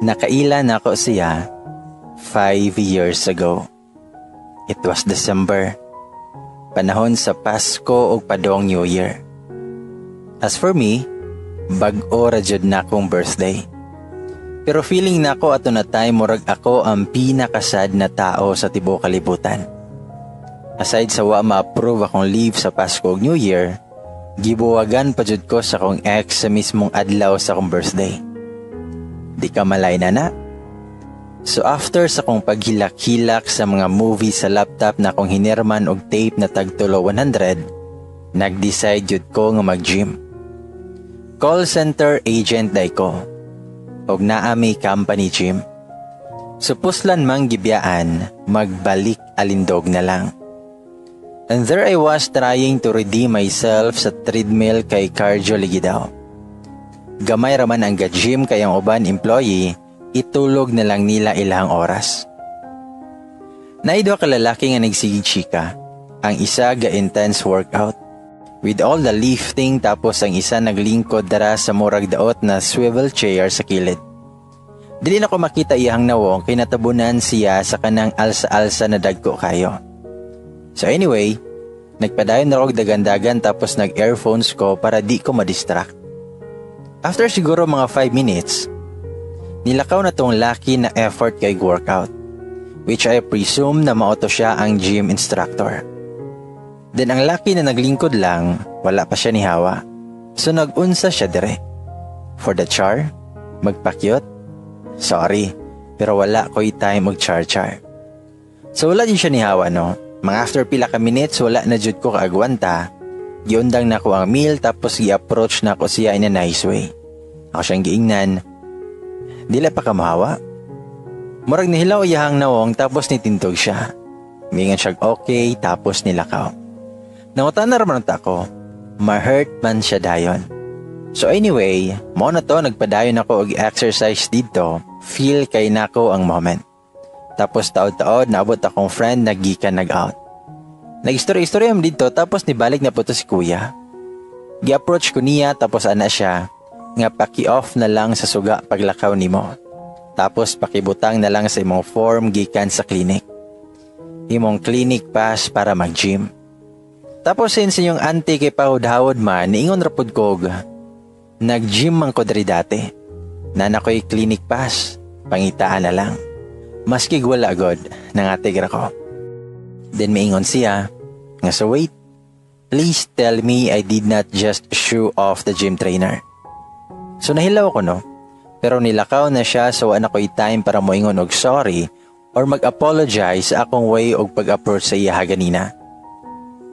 Nakaila nako siya 5 years ago. It was December. Panahon sa Pasko ug padong New Year. As for me, bag-o ra jud na akong birthday. Pero feeling nako ato na time, murag ako ang pinakasad na tao sa tibuok kalibutan. Aside sa wa ma-approve akong leave sa Pasko ug New Year, gibuwagan pa jud ko sa akong ex sa mismong adlaw sa akong birthday. Di ka malay na na. So after sa akong paghilak-hilak sa mga movie sa laptop na akong hinirman og tape na tagtulo 100, nag-decide jud ko nga mag-gym. Call center agent day ko. Og naa mi company gym. So puslan mang gibiyaan, magbalik alindog na lang. And there I was trying to redeem myself sa treadmill kay cardio ligi daw. Gamay raman ang ga-gym kay ang uban employee, itulog na lang nila ilang oras. Naay duha ka lalaki nga nagsigig chika. Ang isa ga intense workout with all the lifting, tapos ang isa naglingkod dara sa murag daot na swivel chair sa kilid. Dili na ko makita iyang nawong kay natabunan siya sa kanang alsa-alsa na dagko kayo. So anyway, nagpadayon na og dagan-dagan tapos nag-earphones ko para di ko ma-distract. After siguro mga 5 minutes, nilakaw na tong laki na effort kay workout, which I presume na mao to siya ang gym instructor. Then ang laki na naglingkod lang, wala pa siya ni hawa. So nag-unsa siya dire? For the char? Magpakyut? Sorry, pero wala ko'y time og char-char. So wala din siya ni hawa, no? Mga after pila ka minutes, wala na jud ko kaagwanta. Giundang na ko ang meal tapos gi-approach na ko siya in a nice way. Ako siyang giingnan, "Dili pa ka mahawa?" Murag nihilaw iyahang nawong tapos nitintog siya. Mingan siya okay tapos nilakaw. Nangutana raman ta ako, ma-hurt man siya dayon. So anyway, mao na to, nagpadayon ako og exercise dito, feel kay nako ang moment. Tapos taod-taod naabot akong friend na gikan nag-out. Nag-istorya-istorya dito tapos nibalik na po to si kuya. Gi-approach ko niya tapos ana siya nga paki-off na lang sa suga paglakaw nimo. Tapos pakibutang na lang sa imong form gikan sa clinic. Imong clinic pass para mag-gym. Tapos since inyong auntie kay pahod-hawod man, niingon ra pud kog, "Nag-gym man ko diri dati. Naa na ko'y clinic pass, pangitaan na lang. Maski wala god, nangatig ra ko." Then miingon siya, nga so wait, please tell me I did not just shoo off the gym trainer. So nahilaw ko, no? Pero nilakaw na siya, so wala ko'y time para moingon og sorry or mag-apologize sa akong way og pag-approach sa iya ganina.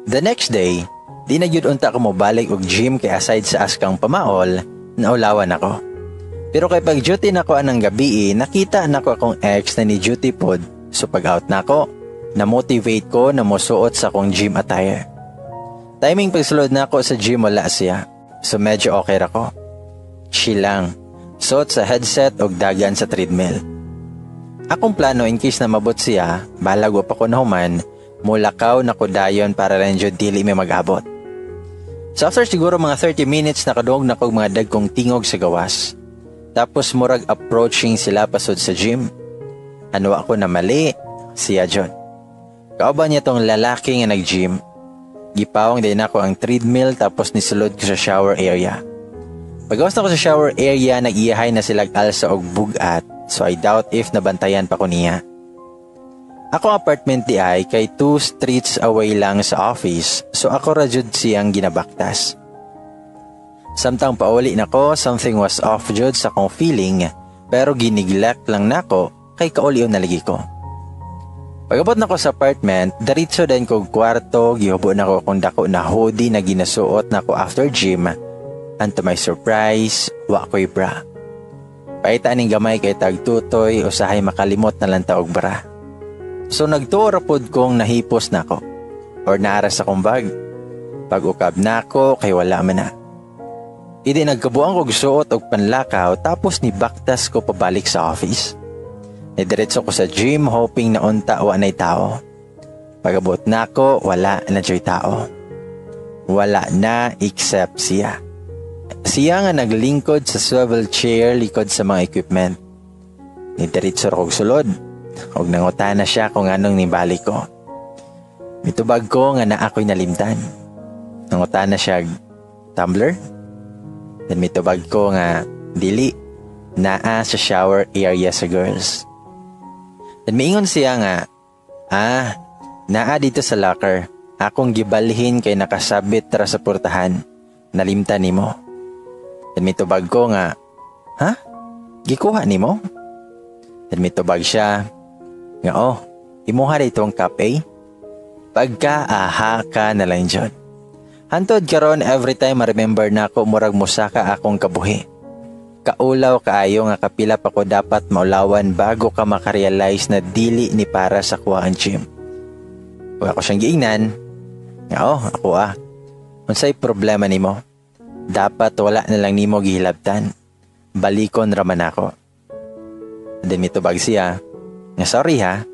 The next day, di na gyud unta ko mobalik og gym kay aside sa askang pamaol, naulawan ako. Pero kay pag duty nako anang gabi, nakita nako akong ex na ni duty pod. So pag out nako, na-motivate ko na mosuot sa akong gym attire. Timing pagsulod nako sa gym, wala siya. So medyo okay ra ko. Chill lang. Suot sa headset og dagan sa treadmill. Akong plano, in case na mabot siya, balag wa pa ko nahuman, mulakaw na ko dayon para lang jud dili may mag-abot. So after siguro mga 30 minutes, nakadungog na kog mga dagkong tingog sa gawas. Tapos murag approaching sila pasod sa gym. Ano ako na mali? Siya jud. Kauban niya tong lalaki nga nag-gym. Gipawong din ako ang treadmill tapos nisulod ko sa shower area. Pagawas na ko sa shower area, nag-iyahay na sila alsa og bugat, so I doubt if nabantayan pa ko niya. Ako apartment di ay kay two streets away lang sa office, so ako ra jud siyang ginabaktas. Samtang pauli nako, something was off jud sa akong feeling, pero gineglect lang nako kay kaulion na lagi ko. Pagabot nako sa apartment, diretso din ko kwarto, gihubo nako akong dako na hoodie na ginasuot nako after gym. And to my surprise, wa ko'y bra. Paita ning gamay kay tagtutoy, usahay makalimot na lang ta og bra. So nagtuo ra pod kong nahipos nako or naara sa akong bag. Pag-ukab nako kay wala man na. Idi nagkabuang kog suot og panlakaw tapos ni baktas ko pabalik sa office. Nidiretso ko sa gym hoping na unta wa na'y tao. Pagabot nako, wala na joy tao. Wala na except siya. Siya nga naglingkod sa swivel chair likod sa mga equipment. Ni diretso ra kog sulod. Og nangutana siya kung anong nibalik ko. Mitubag ko nga naa ko'y nalimtan. Nangutana siya, "Tumbler?" Then mitubag ko nga dili, naa sa shower area sa girls. Then miingon siya nga, "Ah, naa dito sa locker. Akong gibalhin kay nakasabit ra sa portahan. Nalimtan nimo." Then mitubag ko nga, "Ha? Gikuha nimo?" Then mitubag siya nga, "Oh, imuha dito ang cup eh." Pagka-aha ka na lang dyan. Hantod karon, every time ma-remember na ako, murag musaka akong kabuhi. Kaulaw kaayo nga kapila pa ko dapat maulawan bago ka makarealize na dili ni para sa kuha ang gym. Ug ako siyang giingnan nga, "Oh, ako ah. Unsay problema nimo? Dapat wala na lang nimo gihilabtan. Balikon raman ako." Then mitubag siya nga, "Sorry ha,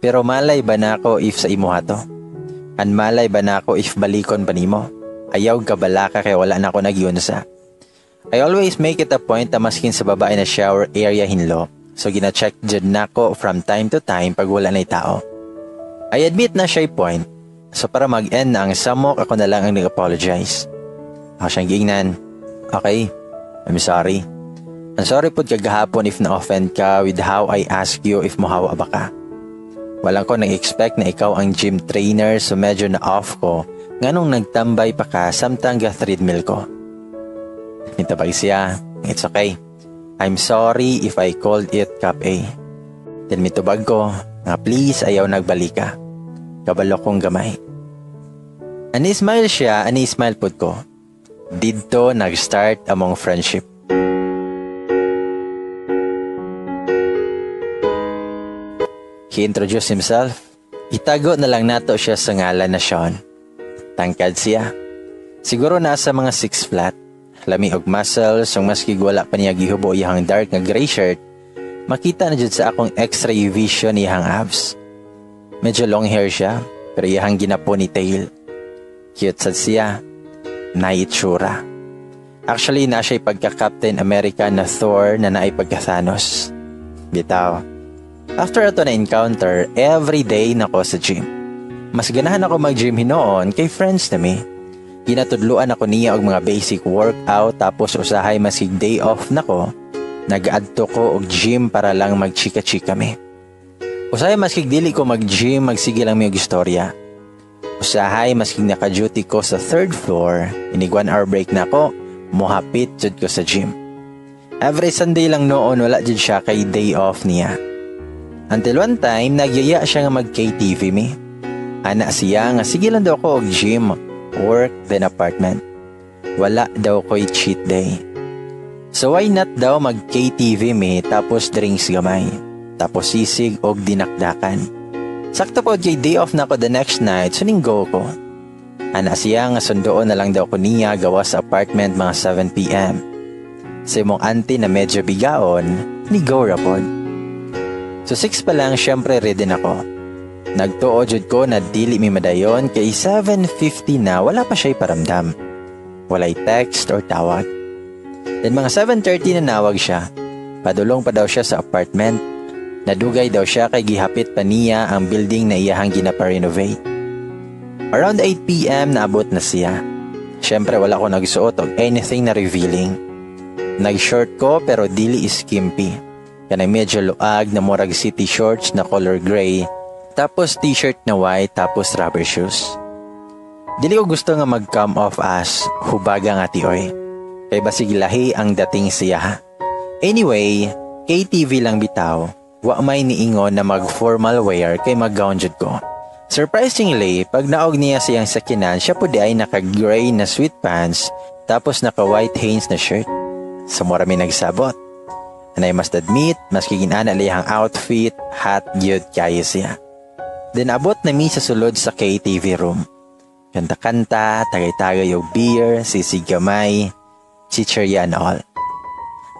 pero malay ba na ako if sa imuha to? An malay ba na ako if balikon ba nimo? Ayaw ka balaka kay wala na ako nagyunsa." I always make it a point na maskin sa babae na shower area hinlo. So gina-check jud nako from time to time pag wala na'y tao. I admit na siya'y point. So para mag-end na ang samok, ako na lang ang nag-apologize. Ako siyang giingnan, "Okay, I'm sorry. I'm sorry pod kagahapon if na-offend ka with how I ask you if muhawa ba ka. Wala ko nag-expect na ikaw ang gym trainer, so medyo na-off ko nganong nagtambay pa ka samtang ga treadmill ko." Nitabag siya, "It's okay. I'm sorry if I called it cup A." Then mitubag ko nga please ayaw nagbalika. Kabalo kong gamay. Ani smile siya, ani smile pod ko. Didto nag-start among friendship. He introduced himself. Itago na lang nato siya sa ngalan na Sean. Tangkad siya. Siguro nasa mga 6 flat. Lami og muscles, so maski wala pa niya gihubo iyang dark nga gray shirt, makita na jud sa akong x-ray vision iyang abs. Medyo long hair siya, pero iyang gina-ponytail. Cute sad siya. Naitsura. Actually, na siya'y pagka-Captain America na Thor na naay pagka-Thanos. Bitaw. After ato na encounter, every day na ko sa gym. Mas ganahan ako mag-gym hinoon kay friends na mi. Ginatudluan ako niya og mga basic workout, tapos usahay maski day off nako, nag-adto ko og gym para lang magchika-chika mi. Usahay maski dili ko mag-gym, magsige lang mi og istorya. Usahay maski naka-duty ko sa third floor, inig 1 hour break na ako, mohapit jud ko sa gym. Every Sunday lang noon wala jud siya kay day off niya. Until one time, nagyaya siya nga mag-KTV mi. Ana siya nga sige lang daw ko og gym, work, then apartment. Wala daw ko'y cheat day. So why not daw mag-KTV mi tapos drinks gamay. Tapos sisig og dinakdakan. Sakto po kay day off na ko the next night, so ning go ko. Ana siya nga sundoon na lang daw ko niya gawa sa apartment mga 7 p.m. Sa imong auntie na medyo bigaon, ni go rapod. So 6 pa lang, syempre ready na ko. Nagtuo jud ko na dili mi madayon kay 7:50 na, wala pa siya'y paramdam. Walay text or tawag. Then mga 7:30 na nawag siya. Padulong pa daw siya sa apartment. Nadugay daw siya kay gihapit pa niya ang building na iyahang ginapa-renovate. Around 8 p.m. naabot na siya. Syempre wala ko nagsuot og anything na revealing. Nag-short ko pero dili skimpy. Kanang medyo luag na murag city shorts na color gray, tapos t-shirt na white, tapos rubber shoes. Dili ko gusto nga mag-come off as hubaga nga tioy. Kay basig lahi ang dating siya. Anyway, KTV lang bitaw. Wa may niingon na mag-formal wear kay mag-gown jud ko. Surprisingly, pag naog niya siyang sakinan, siya po di ay naka-gray na sweatpants tapos naka-white Hanes na shirt. So mura mi nagsabot. And I must admit, maski ginana liyang outfit, hot gyud kayo siya. Then abot na mi sa sulod sa KTV room. Kanta-kanta, tagay-tagay og beer, sisig gamay, chichirya and all.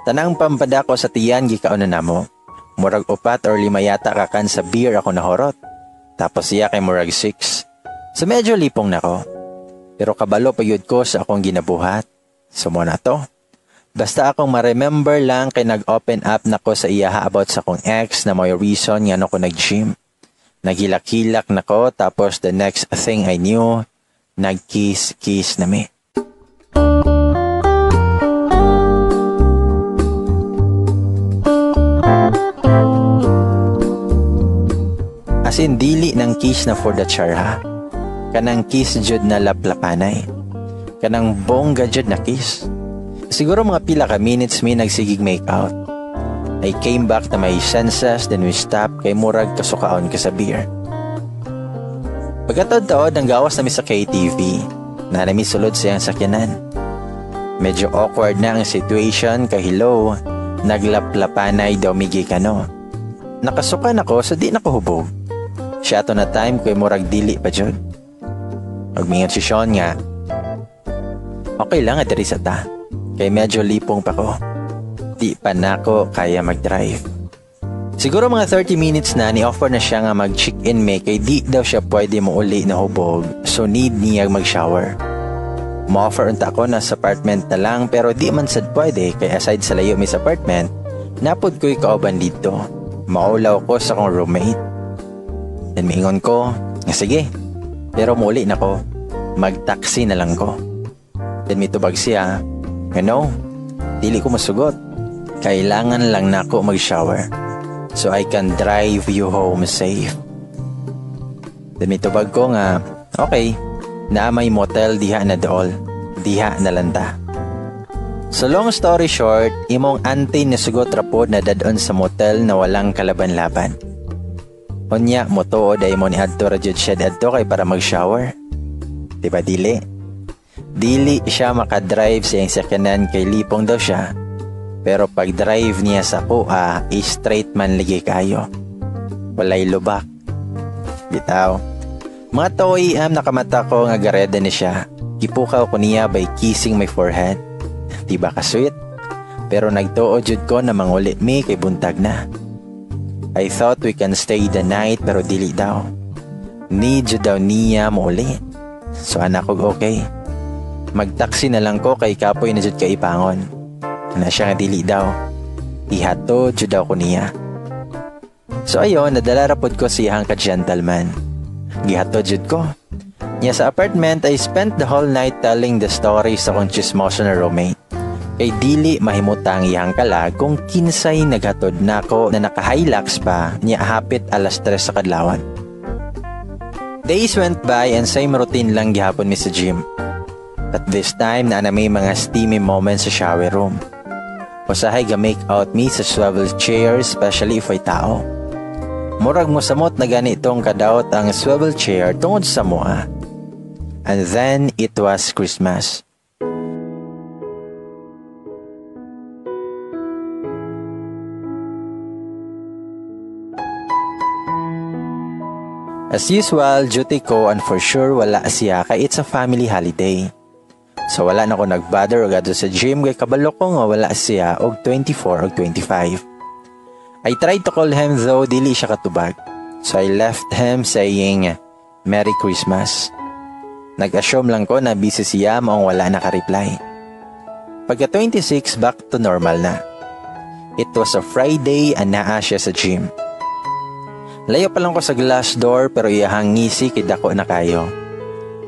Tanang pampadako sa tiyan gikaon na namo. Murag 4 or 5 yata kakan sa beer ako nahorot. Tapos siya kay murag 6. So medyo lipong nako. Pero kabalo pa yun ko sa akong ginabuhat. So mo na to. Basta akong ma-remember lang kay nag-open up na ko sa iyaha about sa akong ex na may reason nga no ko nag-gym. Naghilak-hilak na ko tapos the next thing I knew, nag-kiss-kiss na mi. As in, dili ng kiss na for the char ha. Kanang kiss jud na laplapanay. Kanang bongga jud na kiss. Siguro mga pila ka minutes mi nagsigig make out. I came back to my senses, then we stopped kay murag kasukaon ka sa beer. Pagkataod-taod, ang gawas nami sa KTV. Nanami sulod siyang sakyanan. Medyo awkward na ang situation kay hello, naglaplapanay daw migi kano. Nakasukan ako so di nakuhubog. Siya ato na time kay murag dili pa jud. Magmingon si Sean nga, okay lang at diri sa ta. Kay medyo lipong pa ko. Di pa nako kaya mag-drive. Siguro mga 30 minutes na ni-offer na siya nga mag-check-in me kay di daw siya pwede mo uli na hubog, so need niya mag-shower. Mo-offer unta ako na sa apartment na lang pero di man sad pwede kay aside sa layo mi sa apartment, napod ko'y kauban dito. Maulaw ko sa akong roommate. Then miingon ko, nga sige, pero muuli na ko, mag-taxi na lang ko. Then mitubag siya, nga no, dili ko masugot. Kailangan lang nako mag-shower so I can drive you home safe. Then mitubag ko nga, okay, na may motel diha na dool, diha na lanta. So long story short, imong auntie ni sugot rapod na dadon sa motel na walang kalaban-laban. Unya, motuo dahil mo ni adto ra jud siya adto kay para mag-shower. Diba dili? Dili siya makadrive sa iyang sakyanan kay lipong daw siya. Pero pag-drive niya sa kuha, straight man ligi kayo. Walay lubak. Bitaw. Mga 2 a.m. nakamata ko nga gareda ni siya. Gipukaw ko niya by kissing my forehead. Diba ka-sweet? Pero nagtuo jud ko na manguli mi kay buntag na. I thought we can stay the night pero dili daw. Need jud daw niya muuli. So anak ko okay. Magtaksi na lang ko kay kapoy na jud kay ipangon. Na siya nga dili daw. Ihato jud daw ko niya. So ayon, nadala ra pod ko siyang ka-gentleman. Gihato jud ko. Niya sa apartment, I spent the whole night telling the story sa akong chismoso na roommate. Kay dili mahimutang iyang kalag kung kinsay naghatod nako na naka-Hilux pa niya hapit 3:00 sa kadlawan. Days went by and same routine lang gihapon mi sa gym. But this time na may mga steamy moments sa shower room. Usahay ga-make out me sa swivel chair, especially if ay tao. Murag mosamot na ganitong kadaot ang swivel chair tungod sa mua. And then it was Christmas. As usual, duty ko and for sure wala siya kay it's a family holiday. So wala na ko nag-bother og adto sa gym kay kabalo ko nga wala siya og 24 og 25. I tried to call him though dili siya katubag. So I left him saying Merry Christmas. Nag-assume lang ko na busy siya maong wala naka-reply. Pagka 26, back to normal na. It was a Friday and naa siya sa gym. Layo pa lang ko sa glass door pero iyahang ngisi kay dako na kayo.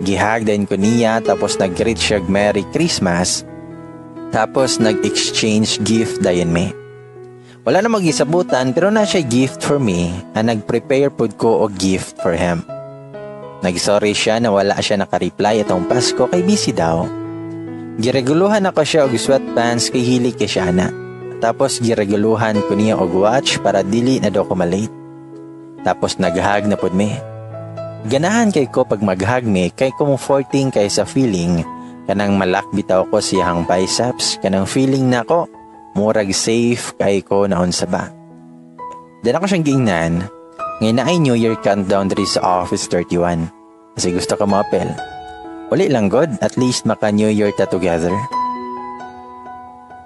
Gihag din ko niya tapos nag-greet siya Merry Christmas. Tapos nag-exchange gift dayon me. Wala na mag-isabutan pero na siya gift for me and nag-prepare pud ko og gift for him. Nag-sorry siya na wala siya naka-reply atong Pasko kay busy daw. Gireguluhan ako siya og sweatpants kay hili kay siya na. Tapos gireguluhan ko niya og watch para dili na daw ko malate. Tapos naghag na pud mi. Ganahan kay ko pag maghag mi kay comforting kay sa feeling kanang malak bitaw ko siyang biceps, kanang feeling nako murag safe kay ko naon sa ba. Then ako siyang giingnan, ngayon na ay New Year countdown diri sa Office 31. Kasi gusto ka mo-apel. Uli lang god, at least maka New Year ta together.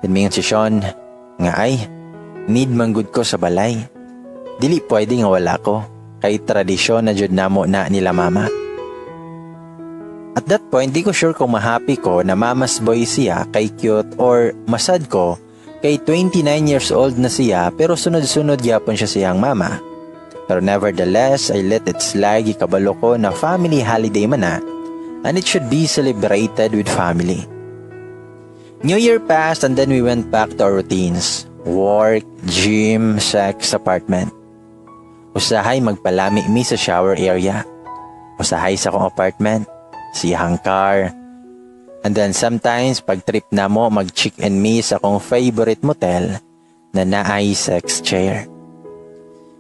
Then mingon si Sean, nga ay, need man good ko sa balay. Dili pwede nga wala ko, kay tradisyon na jud namo na nila mama. At that point, di ko sure kung ma-happy ko na mama's boy siya kay cute or ma-sad ko kay 29 years old na siya pero sunod-sunod gyapon siya siyang mama. Pero nevertheless, I let it slide, gikabalo ko na family holiday man na and it should be celebrated with family. New Year passed and then we went back to our routines. Work, gym, sex, apartment. Usahay magpalami mi sa shower area. Usahay sa akong apartment, siyang car. And then sometimes pag trip na mo mag-check-in mi sa akong favorite motel na naay sex chair.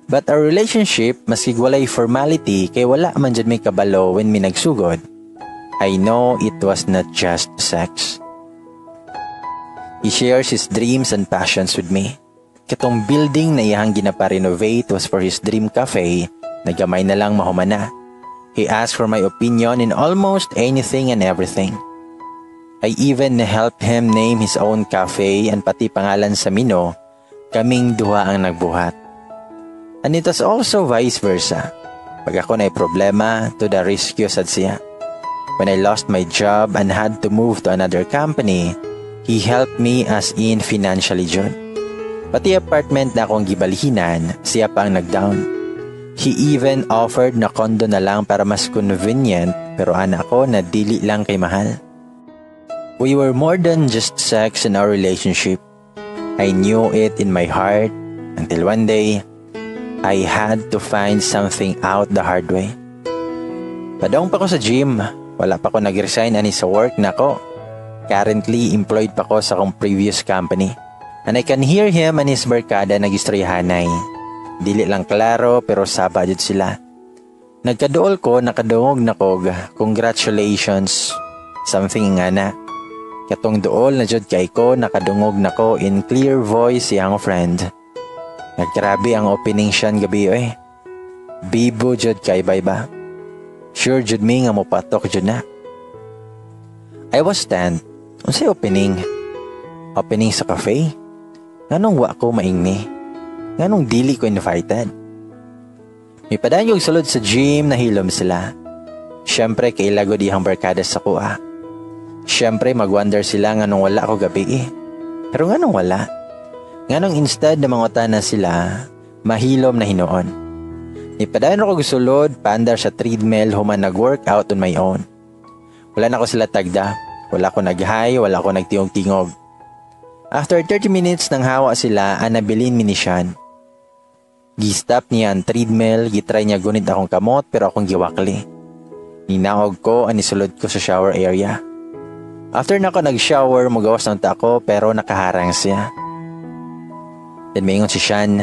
But our relationship, maski walay formality kay wala man jud may kabalo when mi nagsugod, I know it was not just sex. He shares his dreams and passions with me. Katong building na iyang ginapa-renovate was for his dream cafe na gamay na lang mahumana. He asked for my opinion in almost anything and everything. I even helped him name his own cafe and pati pangalan sa menu, kaming duha ang nagbuhat. And it was also vice versa. Pag ako na problema, to the rescue sad siya. When I lost my job and had to move to another company, he helped me as in financially jud. Pati apartment na akong gibalhinan, siya pa ang nag-down. He even offered na condo na lang para mas convenient, pero ana ko na dili lang kay mahal. We were more than just sex in our relationship. I knew it in my heart until one day, I had to find something out the hard way. Padong pa ko sa gym, wala pa ko nag-resign ani sa work nako. Currently employed pa ko sa akong previous company. And I can hear him and his barkada nagistoryahanay. Dili lang klaro pero saba jud sila. Nagkaduol ko, nakadungog na kog, congratulations. Something nga na. Katong duol na jud kay ko, nakadungog na ko in clear voice siyang friend. Naggrabe ang opening siyan gabi eh. Bibo jud kay bay ba? Sure jud mi nga mopatok jud na. I was stunned. Unsay opening? Opening sa cafe? Nganong wa ko maingni? Nganong dili ko invited? Mipadayon yung sulod sa gym, nahilom sila. Siyempre, kaila gud iyang barkada sa kuha. Siyempre, mag-wonder sila nganong wala ko gabi eh. Pero nganong wala? Nganong instead na mangutana sila, mahilom na hinuon. Nipadayon ako sulod, paandar sa treadmill, human nag-workout on my own. Wala na ko sila tagda. Wala ko nag-hi, wala ko nagtingog-tingog. After 30 minutes nang hawa sila, anabilin mi ni Sean. Gi-stop niya ang treadmill, gitry niya gunit akong kamot pero akong giwakli. Ninaog ko, anisulod ko sa shower area. After na ako nag-shower, mugawas ng ako pero nakaharang siya. Then maingon si Sean,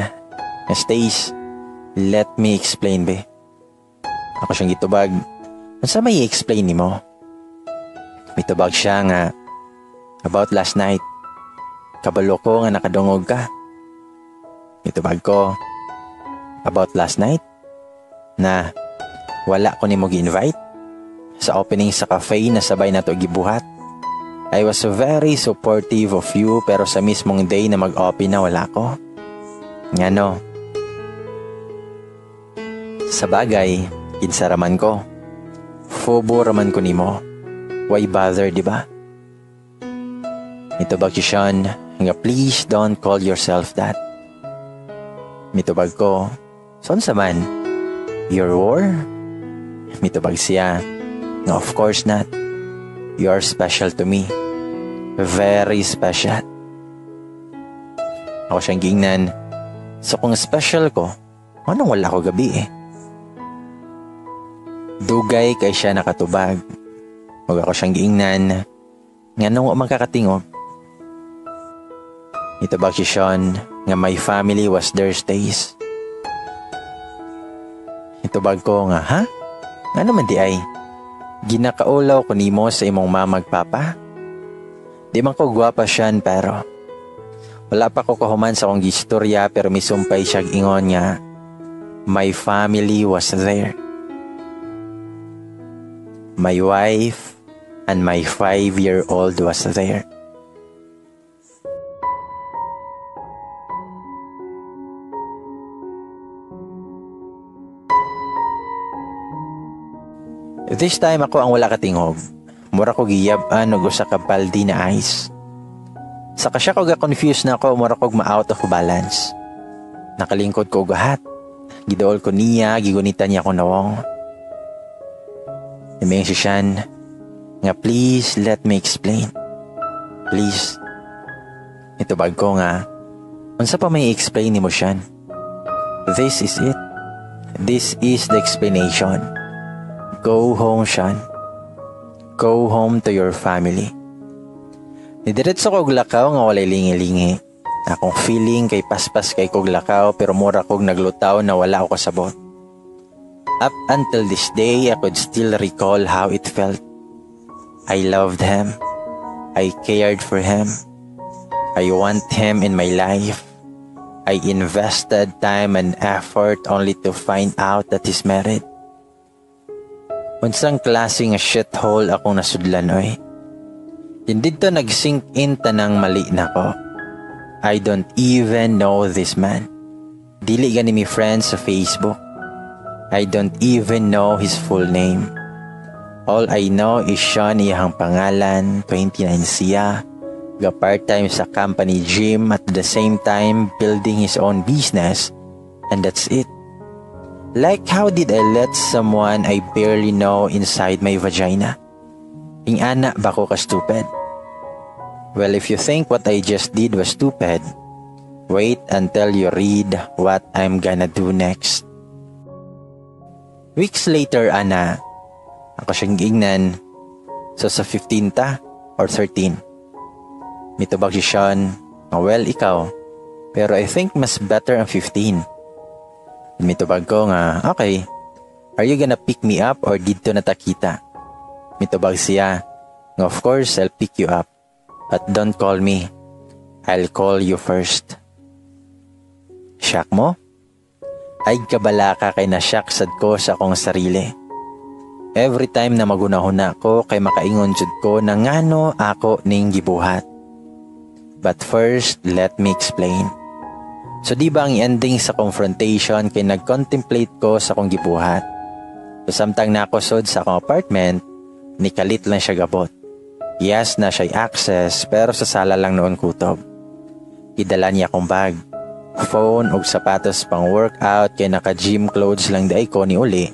Stace, let me explain be. Ako siyang gitubag, unsa may i-explain nimo? Mitubag siya nga, about last night. Kabalo ko nga nakadungog ka. Mitubag ko, about last night? Na, wala ko nimo gi-invite? Sa opening sa cafe na sabay na to gibuhat. I was very supportive of you pero sa mismong day na mag-open na wala ko. Ngano? Sa bagay, kinsa raman ko. Fobo raman ko nimo. Why bother, di ba? Mitubag si Sean, nga please don't call yourself that. Mitubag ko, so unsa man? Your war? Mitubag siya, nga of course not. You are special to me. Very special. Ako siyang gingnan. So kung special ko, anong wala ko gabi eh? Dugay kay siya nakatubag. Huwag ako siyang giingnan. Nganong wa man kakatingog. Mitubag si Sean nga my family was there Stace. Mitubag ko nga, ha? Ngano man di ay? Ginakaulaw ko nimo sa imong mama ug papa? Di man ko gwapa siyan pero wala pa ko kahuman sa akong gistorya pero misumpay siya ingon nga my family was there. My wife and my 5-year-old was there. This time, ako ang wala katingog. Mura ko giyab-an og usa ka baldi na ice. Sa kasya ko ga-confuse na ako, mura kog ma-out of balance. Nakalingkod ko og hat. Giduol ko niya, gigunitan niya akong nawong. Miingon si Sean nga, "Please let me explain. Please." Nitubag ko nga, "Unsa pa may explain nimo, Sean? This is it. This is the explanation. Go home, Sean. Go home to your family." Nidiretso kog lakaw nga walay lingi-lingi. Akong feeling kay paspas kay kog lakaw, pero mura kog naglutaw na wala ako kasabot. Up until this day, I could still recall how it felt. I loved him. I cared for him. I want him in my life. I invested time and effort only to find out that he's married. Unsang klase nga shithole akong nasudlan, oy? Hindi to nag-sink in tanang mali nako. I don't even know this man. Dili gani mi friends sa Facebook. I don't even know his full name. All I know is Sean iyang pangalan, 29 siya, ga part-time sa company gym at the same time building his own business, and that's it. Like, how did I let someone I barely know inside my vagina? Ingana ba ko ka-stupid? Well, if you think what I just did was stupid, wait until you read what I'm gonna do next. Weeks later, ana, ako siyang giingnan, "So sa 15 ta or 13?" Mitubag si Sean, "Oh, well, ikaw. Pero I think mas better ang 15." Mitubag ko nga, "Okay, are you gonna pick me up or didto na ta kita?" Mitubag siya, "Of course, I'll pick you up. But don't call me. I'll call you first." Shock mo? Ay, kabalaka kay na-shock sad ko sa akong sarili. Every time na magunahuna ko kay makaingon jud ko na ngano ako ning gibuhat. But first, let me explain. So di ba ang ending sa confrontation kay nag-contemplate ko sa akong gibuhat? So samtang nakosod sa akong apartment, nikalit lang siya gabot. Yes, naa siya access, pero sa sala lang noon kutob. Gidala niya akong bag, phone ug sapatos pang workout kay naka-gym clothes lang diay ko ni uli.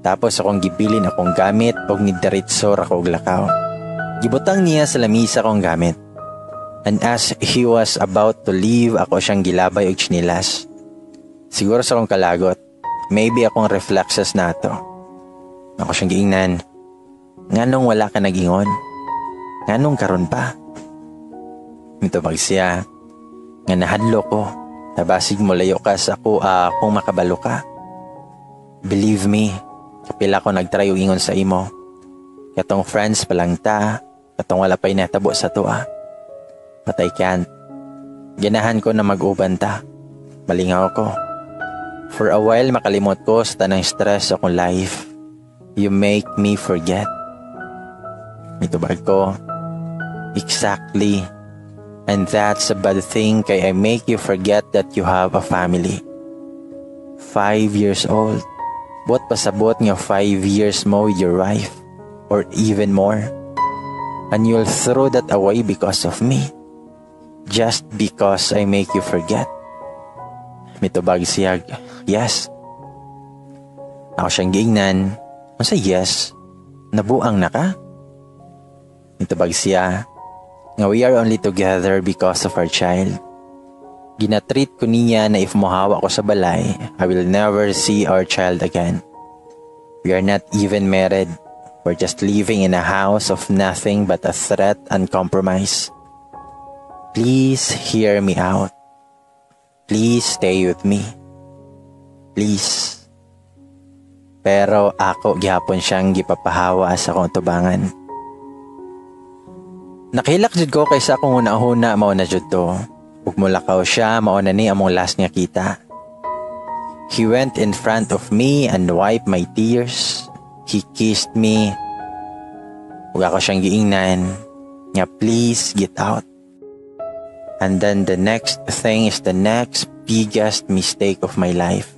Tapos akong gibilin akong gamit ug nidiretso ra ko og lakaw. Gibutang niya sa lamisa akong gamit. And as he was about to leave, ako siyang gilabay og tsinilas. Siguro sa akong kalagot, maybe akong reflexes na to. Ako siyang giingnan, "Nganong wala ka nagingon? Nganong karon pa?" Mitubag siya nga nahadlok ko. Nabasig mo layo ka sa ako kung makabalo ka. Believe me, kapila ko nagtry og ingon sa imo. Katong friends pa lang ta, katong wala pa'y natabo sa atoa. But I can't. Ganahan ko na mag-uban ta. Malingaw ko. For a while, makalimot ko sa tanang stress sa akong life. You make me forget. Mitubag ko, "Exactly. And that's a bad thing kay I make you forget that you have a family." 5 years old. Buot pasabot nga 5 years mo with your wife. Or even more. And you'll throw that away because of me. Just because I make you forget. Mitubag siya, "Yes." Ako siyang giingnan, "Unsa yes? Nabuang na ka?" Mitubag siya nga we are only together because of our child. Ginatreat ko niya na if mohawa ko sa balay, I will never see our child again. We are not even married. We're just living in a house of nothing but a threat and compromise. Please hear me out. Please stay with me. Please. Pero ako gihapon siyang gipapahawa sa akong tubangan. Nakilak jud ko kay sa akong una-huna mao na jud to. Ug mulakaw siya, mao na ni among last nga kita. He went in front of me and wiped my tears. He kissed me. Ug ako siyang giingnan nga please get out. And then the next thing is the next biggest mistake of my life.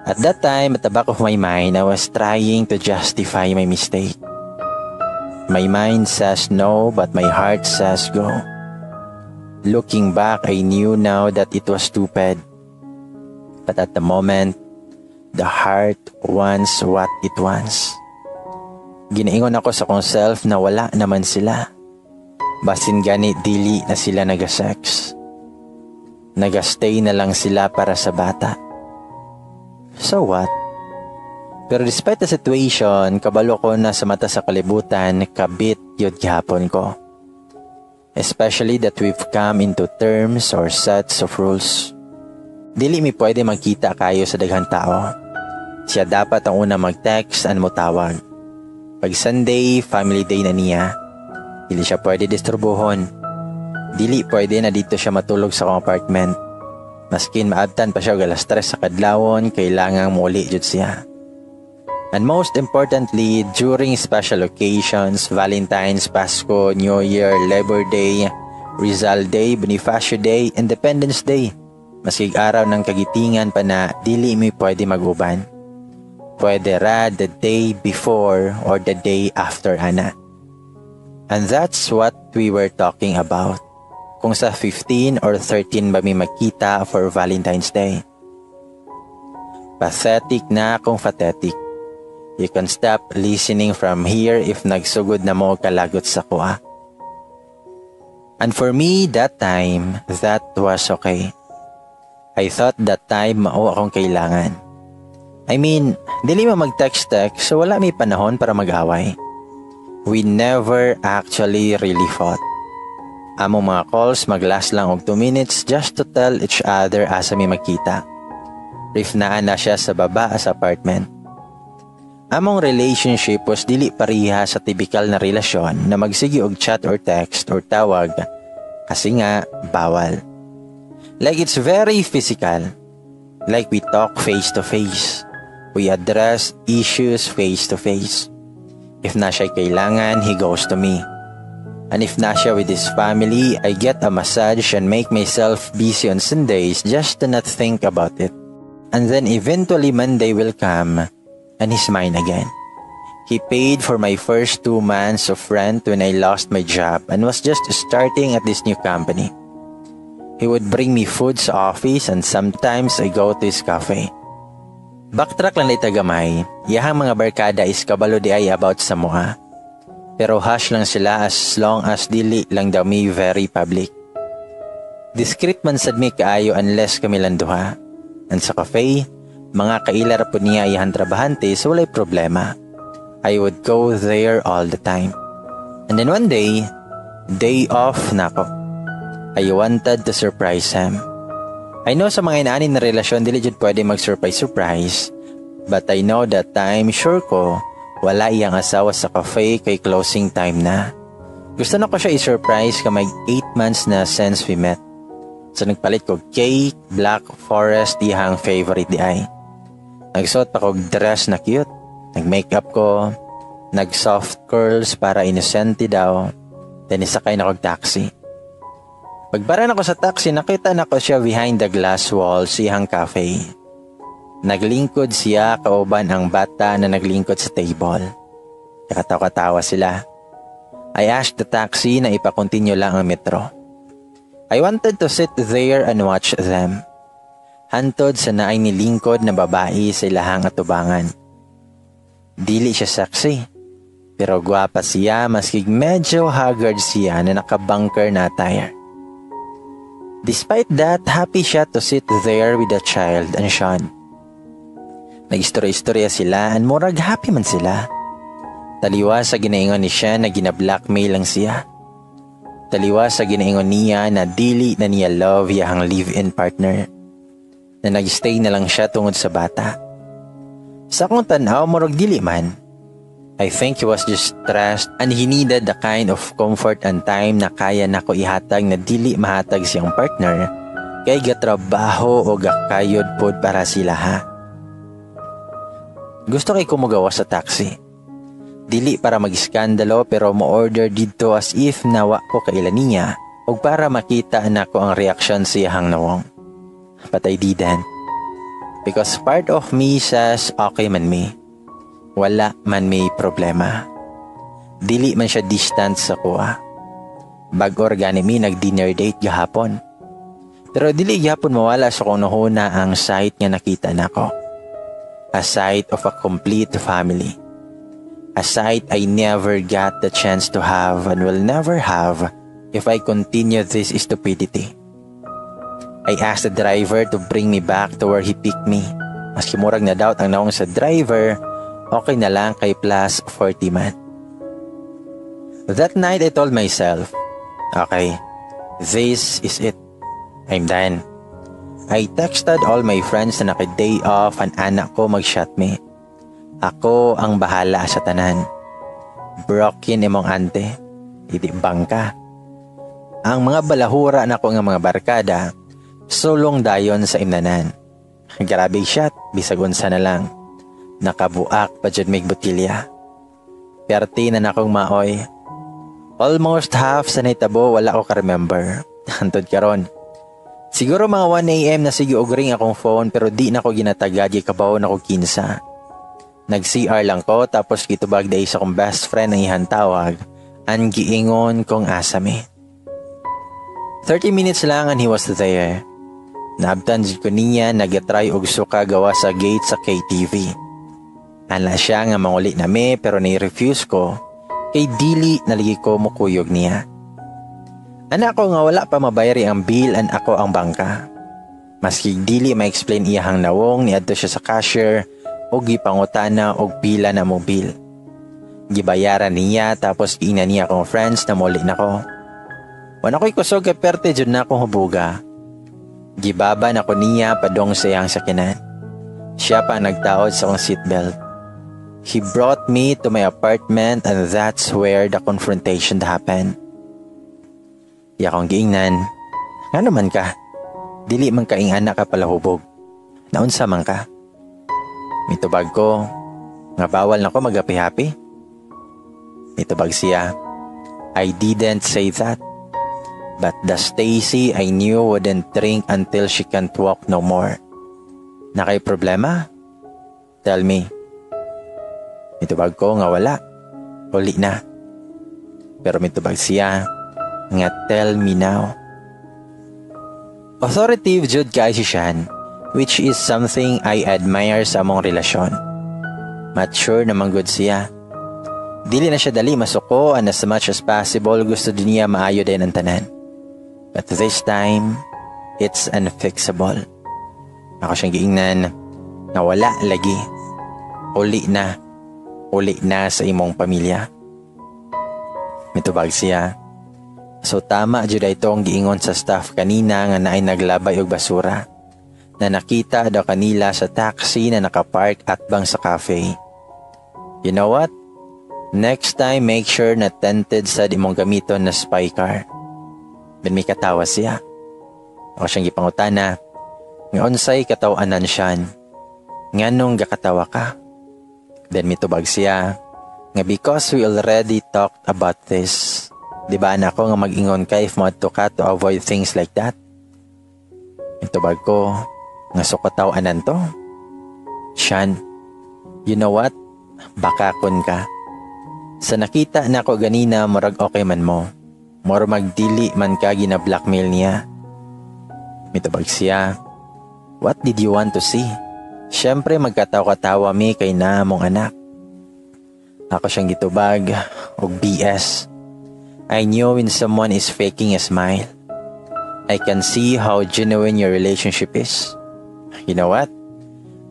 At that time, at the back of my mind, I was trying to justify my mistake. My mind says no, but my heart says go. Looking back, I knew now that it was stupid. But at the moment, the heart wants what it wants. Ginaingon nako sa akong self na wala naman sila. Basin gani dili na sila naga-sex. Naga-stay na lang sila para sa bata. So what? Pero despite the situation, kabalo ko na sa mata sa kalibutan, kabit gyud gihapon ko. Especially that we've come into terms or sets of rules. Dili mi pwede magkita kayo sa daghang tao. Siya dapat ang una mag-text and motawag. Pag Sunday, family day na niya, dili siya pwede disturbuhon. Dili pwede na didto siya matulog sa akong apartment. Maskin maabtan pa siya og alas 3 sa kadlawon, kailangang muli jud siya. And most importantly, during special occasions, Valentine's, Pasko, New Year, Labor Day, Rizal Day, Bonifacio Day, Independence Day, maski araw ng kagitingan pa na, dili mi pwede mag-uban. Pwede ra the day before or the day after ana. And that's what we were talking about. Kung sa 15 or 13 ba mi magkita for Valentine's Day. Pathetic na kung pathetic. You can stop listening from here if nagsugod na mo kalagot sa akoa. And for me, that time, that was okay. I thought that time mao akong kailangan. I mean, dili man mag-text-text, so wala may panahon para mag-away. We never actually really fought. Among mga calls, mag-last lang og 2 minutes just to tell each other asa mi magkita. If naa na siya sa baba sa apartment. Among relationship was dili pareha sa typical na relasyon na magsige og chat or text or tawag kasi nga bawal. Like, it's very physical. Like, we talk face to face. We address issues face to face. If naa siya kailangan, he goes to me. And if naa siya with his family, I get a massage and make myself busy on Sundays just to not think about it. And then eventually Monday will come and he's mine again. He paid for my first 2 months of rent when I lost my job and was just starting at this new company. He would bring me food sa office and sometimes I go to his cafe. Backtrack lang ta gamay, iyahang mga barkada is kabalo diay about sa amoa. Pero hush lang sila as long as dili lang daw mi very public. Discreet man sad mi kaayo unless kami lang duha. And sa cafe, mga kaila ra pud niya iyang trabahante, so walay problema. I would go there all the time. And then one day, day off nako. I wanted to surprise him. I know sa mga inaani na relasyon, dili jud pwede mag-surprise surprise. But I know that time, sure ko wala iyang asawa sa cafe kay closing time na. Gusto nako siya i-surprise kay mag 8 months na since we met. So nagpalit ko cake, Black Forest iyang favorite diay. Nagsuot pa kog dress na cute. Nag-makeup ko. Nag-soft curls para inosente daw. Then isakay na kog taxi. Pagbara nako sa taxi, nakita nako siya behind the glass wall sa iyang cafe. Naglingkod siya kauban ang bata na naglingkod sa table. Nakatawa-tawa sila. I asked the taxi na ipakontinue lang ang metro. I wanted to sit there and watch them. Hantod sa naay nilingkod na babae sa ilahang atubangan. Dili siya sexy. Pero gwapa siya maski medyo haggard siya na nakabangker na attire. Despite that, happy siya to sit there with the child and Sean. Nag-istorya-istorya sila and murag happy man sila. Taliwas sa ginaingon ni siya na gina-blackmail lang siya. Taliwas sa ginaingon niya na dili na niya love iyahang live-in partner. Na nag-stay na lang siya tungod sa bata. Sa akong tanaw, murag dili man. I think he was just stressed and he needed the kind of comfort and time na kaya nako ihatag na dili mahatag siyang partner kay gatrabaho o gakayod pod para sila ha. Gusto kay ko mogawas sa taxi. Dili para mag-iskandalo, pero mo-order didto as if na wa ko kaila niya ug para makita nako ang reaksyon sa iyahang nawong. But I didn't. Because part of me says okay man mi. Wala man may problema. Dili man siya distant sa akoa. Bag-o ra gani mi nag-dinner date gahapon. Pero dili gihapon mawala sa akong hunahuna ang sight nga nakita nako. A sight of a complete family. A sight I never got the chance to have and will never have if I continue this stupidity. I asked the driver to bring me back to where he picked me. Maski murag na doubt ang nawong sa driver, okay na lang kay plus 40 man. That night I told myself, "Okay, this is it. I'm done." I texted all my friends na naka-day off and ana ko mag-shot me. Ako ang bahala sa tanan. Broken imong ante. Hindi bangka. Ang mga balahura nako nga mga barkada, sulong dayon sa imnanan. Grabe shot, bisag unsa na lang. Nakabuak pa jud mig botilya. Perti na nakong maoy. Almost half sa nahitabo wala ko ka-remember. Hantod karon. Siguro mga 1 a.m. na sige og ring akong phone pero di na ko ginatagad kay kabaw na ko kinsa. Nag-CR lang ko tapos gitubag dai sa akong best friend ang iyang tawag and giingon kong asa mi. 30 minutes lang and he was there. Naabtan jud ko niya nagatry og suka gawa sa gate sa KTV. Ana siya nga manguli na mi pero ni-refuse ko kay dili naligi ko mukuyog niya. Ana ko nga wala pa mabayri ang bill and ako ang bangka. Maski dili ma-explain iyahang nawong, niadto siya sa cashier og gipangutana og pila na mo bill. Gibayaran niya tapos giingnan niya akong friends na muli na ko. Wala ko'y kusog kay perte jud na akong hubuga. Gibaba na ko niya padong sa iyang sakyanan. Siya pa ang nagtaod sa akong seatbelt. He brought me to my apartment and that's where the confrontation happened. Iya kong giingnan, "Nga naman ka? Dili man ka ingana ka palahubog. Naunsa man ka?" Mitubag ko, nga bawal na ko magapi-happy. Mitubag siya, "I didn't say that. But the Stacy I knew wouldn't drink until she can't walk no more. Naa kay problema? Tell me." Mitubag ko nga wala. Uli na. Pero mitubag siya nga tell me now. Authoritative jud kay si Sean, which is something I admire sa among relasyon. Mature naman gud siya. Dili na siya dali masuko and as much as possible gusto din niya maayo din ang tanan. But this time, it's unfixable. Ako siyang giingnan na wala lagi. Uli na. Uli na sa imong pamilya. Mitubag siya, "So tama jud itong giingon sa staff kanina nga naay naglabay og basura. Na nakita daw kanila sa taxi na nakapark atbang sa cafe. You know what? Next time, make sure na tinted sad imong gamiton na spy car." Then may katawa siya. Ako siyang gipangutana, nga unsay katawanan siya. Nganong gakatawa ka? Then mitubag siya, nga because we already talked about this. Di ba anak ko nga mag-ingon ka if moadto ka to avoid things like that? Mitubag ko, nga sukataw-anan to. Sean, you know what? Baka kun ka. Sa nakita na ko ganina, murag okay man mo. Murag magdili man ka gina-blackmail niya. Mitubag siya, "What did you want to see? Siyempre magkatawa-katawa mi kay na mong anak." Ako siyang gitubag og BS. I knew when someone is faking a smile. I can see how genuine your relationship is. You know what?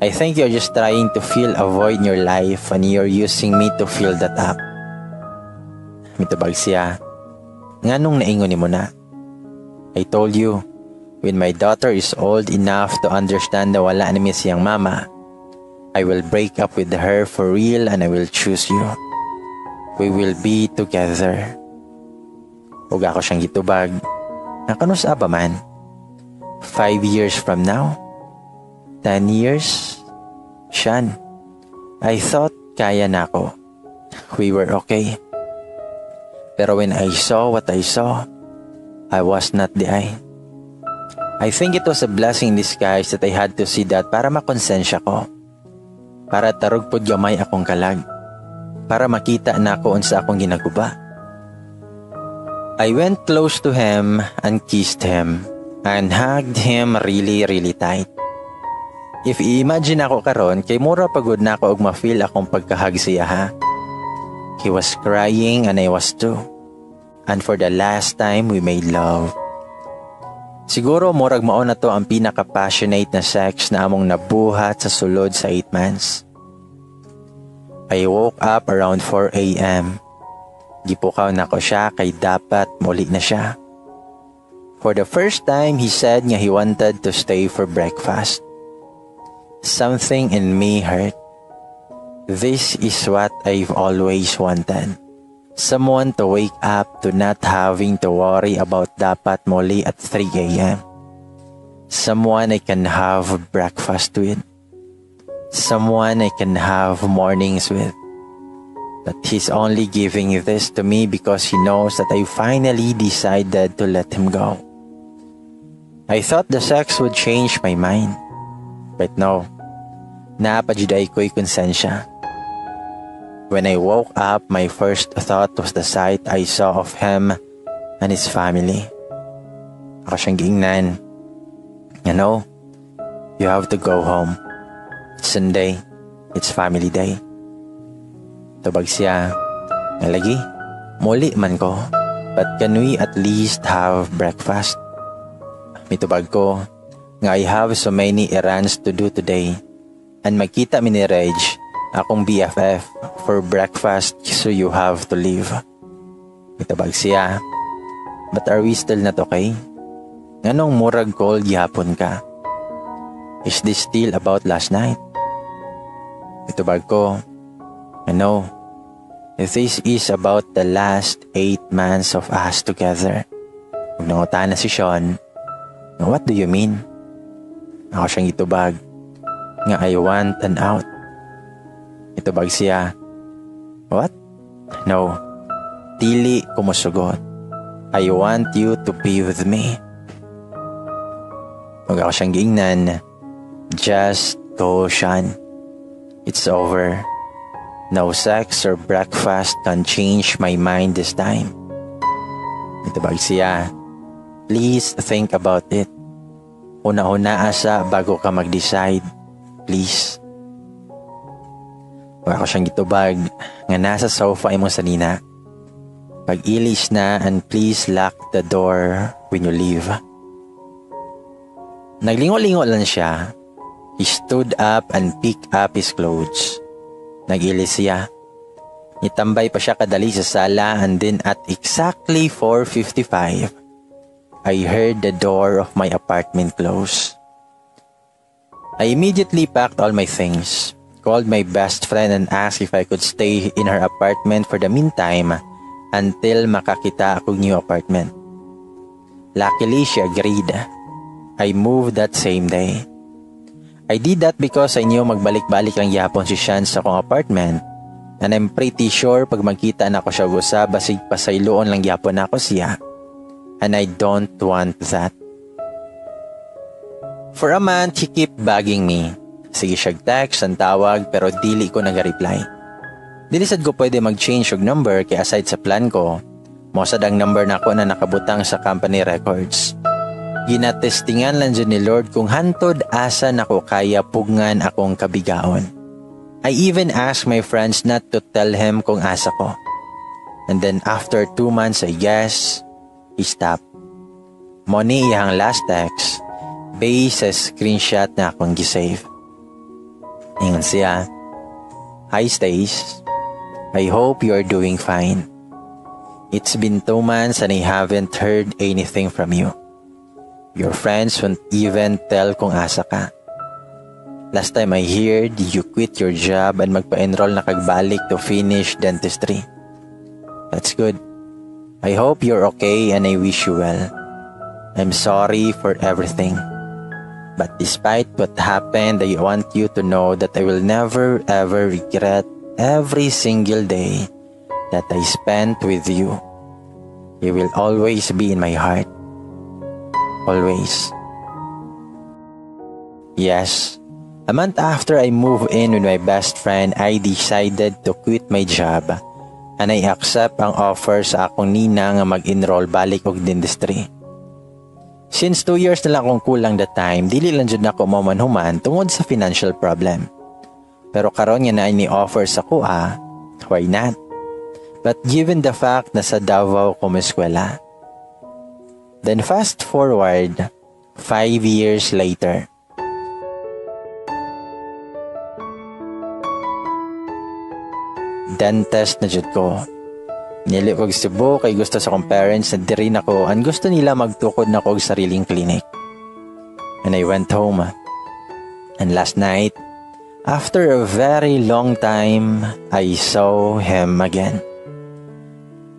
I think you're just trying to fill a void in your life and you're using me to fill that up. Mitubag siya, "Nganong naingon nimo na?" I told you, when my daughter is old enough to understand na wala na siyang mama, I will break up with her for real and I will choose you. We will be together. Ug ako siyang gitubag, nga kanus-a ba man? 5 years from now? 10 years? Sean, I thought kaya na ako. We were okay. Pero when I saw what I saw, I was not the I. I think it was a blessing in disguise that I had to see that para makonsensya ko. Para tarog pod gamay akong kalag. Para makita na ako unsa akong ginaguba. I went close to him and kissed him and hugged him really, really tight. If i-imagine ako karon, kay mura pagod na ako og ma-feel akong pagka-hug siya ha. He was crying and I was too. And for the last time, we made love. Siguro murag mao na to ang pinaka-passionate na sex na among nabuhat sa sulod sa 8 months. I woke up around 4 a.m. Gipukaw nako siya kay dapat muli na siya. For the first time, he said nga he wanted to stay for breakfast. Something in me hurt. This is what I've always wanted. Someone to wake up to not having to worry about dapat muli at 3 a.m. Someone I can have breakfast with. Someone I can have mornings with. But he's only giving this to me because he knows that I finally decided to let him go. I thought the sex would change my mind. But no. Naa pa juday ko'y konsensya. When I woke up, my first thought was the sight I saw of him and his family. Ako siyang giingnan, "You have to go home. It's Sunday. It's family day." Tubag siya, nga lagi, muli man ko. But can we at least have breakfast? Mitubag ko, nga I have so many errands to do today. And magkita mi ni Reg, akong BFF, for breakfast, so you have to leave. Mitubag siya, "But are we still not okay? Nganong murag cold gihapon ka? Is this still about last night?" Mitubag ko, "No. This is about the last 8 months of us together." Ug nangutana si Sean, "What do you mean?" Ako siyang itubag, nga I want an out. Itubag siya, "What? No. Dili ko mosugot. I want you to be with me." Ug ako siyang giingnan, "Just go, Sean. It's over. No sex or breakfast can change my mind this time." Itubag siya, "Please think about it. Huna-hunaa sa bago ka mag-decide. Please." Ug ako siyang gitubag nga nasa sofa imong sanina. Pag-ilis na and please lock the door when you leave. Naglingo-lingo lang siya. He stood up and picked up his clothes. Nag-ilis siya. Nitambay pa siya kadali sa sala and then at exactly 4:55, I heard the door of my apartment close. I immediately packed all my things, called my best friend and asked if I could stay in her apartment for the meantime until makakita akong new apartment. Luckily, she agreed. I moved that same day. I did that because I knew magbalik-balik lang yapon si Sean sa akong apartment and I'm pretty sure pag magkita na ako siya usa, basig pasayloon lang yapon ako siya. And I don't want that. For a month, he kept bugging me. Sige siya text and tawag pero dili ko nag-reply. Dili sad ko pwede mag-change og number kay aside sa plan ko, mao sad ang number nako na nakabutang sa company records. Ginatestingan lang dyan ni Lord kung hantod asa nako kaya pugngan akong kabigaon. I even asked my friends not to tell him kung asa ko. And then after 2 months, I guess, he stopped. Mao ni iyang last text, based sa screenshot na akong gisave. Ingon siya, "Hi Stace, I hope you are doing fine. It's been 2 months and I haven't heard anything from you. Your friends won't even tell kung asa ka. Last time I heard, you quit your job and magpa-enroll na kag balik to finish dentistry. That's good. I hope you're okay and I wish you well. I'm sorry for everything. But despite what happened, I want you to know that I will never ever regret every single day that I spent with you. You will always be in my heart. Always. Yes, a month after I moved in with my best friend, I decided to quit my job and I accept ang offer sa akong nina nga mag-enroll balik og dentistry. Since 2 years na lang akong kulang that time, dili lang jud nako mahuman tungod sa financial problem. Pero karon nga naa ni offer sa akoa, why not? But given the fact na sa Davao ko eskwela. Then fast forward, 5 years later. Dentist na jud ko. Niuli kog Cebu kay gusto sa akong parents na diri na ko and gusto nila magtukod na ko og sariling clinic. And I went home. And last night, after a very long time, I saw him again.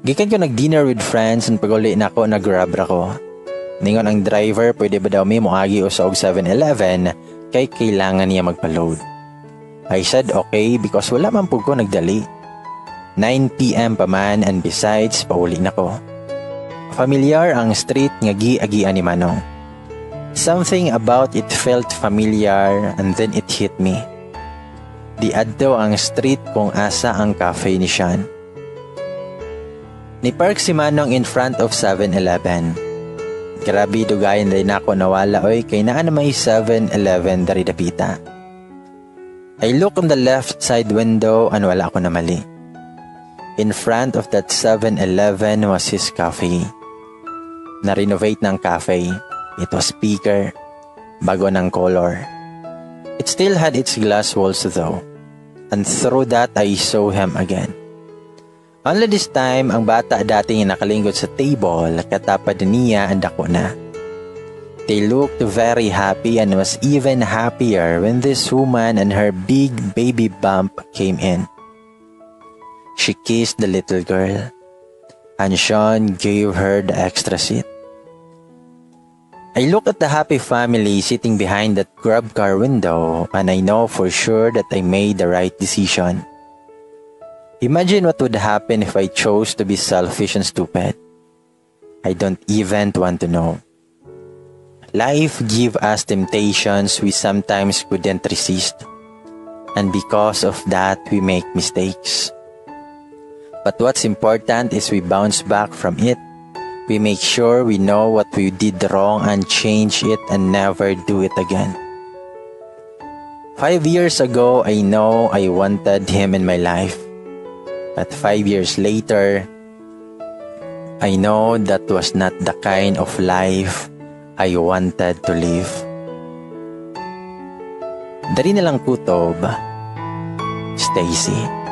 Gikan ko nag-dinner with friends and pag-uli na ako, nag-Grab ra ko. Ningon ang driver, pwede ba daw mi moagi usa og 7-Eleven kay kailangan niya magpa-load. I said okay because wala man pud ko nagdali. 9 p.m. pa man and besides, pauli na ko. Familiar ang street nga giagian ni Manong. Something about it felt familiar and then it hit me. Diadto ang street kung asa ang cafe ni Sean. Ni-park si Manong in front of 7-Eleven. Grabe, dugayan din ako nawala oy kay naa na may 7-Eleven dari dapita. I look on the left side window and wala ako namali. In front of that 7-Eleven was his cafe. Na-renovate ng cafe. It was bigger. Bago ng color. It still had its glass walls though. And through that, I saw him again. Only this time, ang bata dati nga nakalingkod sa table, katapad niya ang dako na. They looked very happy and was even happier when this woman and her big baby bump came in. She kissed the little girl, and Sean gave her the extra seat. I look at the happy family sitting behind that Grab car window and I know for sure that I made the right decision. Imagine what would happen if I chose to be selfish and stupid. I don't even want to know. Life give us temptations we sometimes couldn't resist. And because of that, we make mistakes. But what's important is we bounce back from it. We make sure we know what we did wrong and change it and never do it again. 5 years ago, I know I wanted him in my life. But 5 years later, I know that was not the kind of life I wanted to live. Dari na lang kutob, Stacy.